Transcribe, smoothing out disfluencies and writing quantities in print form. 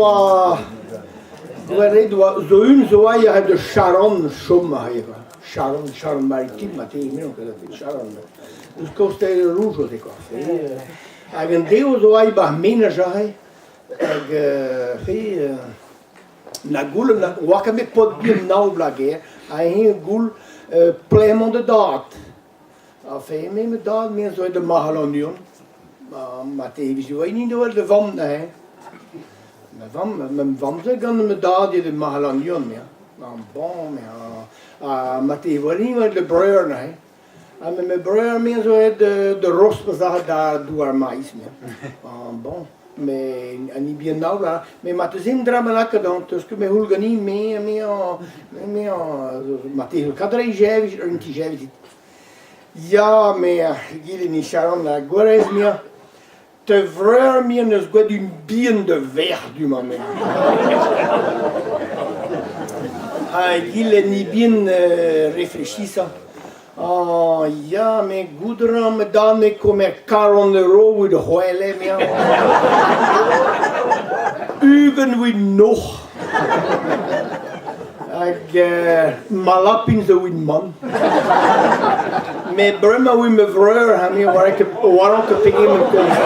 oa gwelet oa zo un zo aet aze da Charon chom aze kwa. Charon, Charon-Maritime marteze, me n'on ket Charon. Eus kostez Rouge eo kwa. Hag an deo zo aet 'ba ar menaj aze hag fe na goulenn oa ket bet paotr bihan nav bloaz gêr ha eñ goul plemmañ da dad. Ha fe me ma dad me a zo aet da marc'hall an unan. Ma te evit hini 'doa da vamm neuze. Ma vamm, ma vamm zo gant ma dad eo da marc'hall an unan, ya. Bon, ha ma te oa da breur neuze. Ha ma breur me a zo aet da Rospezad da douar maiz, Bon, met an hini bihan all, met marteze un dra bennak 'teus ket me c'houl ganin, me, me, me, marteze kadreiñ jevit, un ti jevit. Ya, me egile ni charan ha gwerez mia. Te vreur mia n'eus gwet un bihan da verc'h du-mañ me. Ha egile ni bihan réfléchissant. Ah ya, me goût a ran ma dad me komer 40 euro evit c'hwele mea. 20 evit noc'h. Hag ma lapin zo evit mann. Met bremañ eo ma vreur ha me 'oar ket 'oaran ket pegement komz.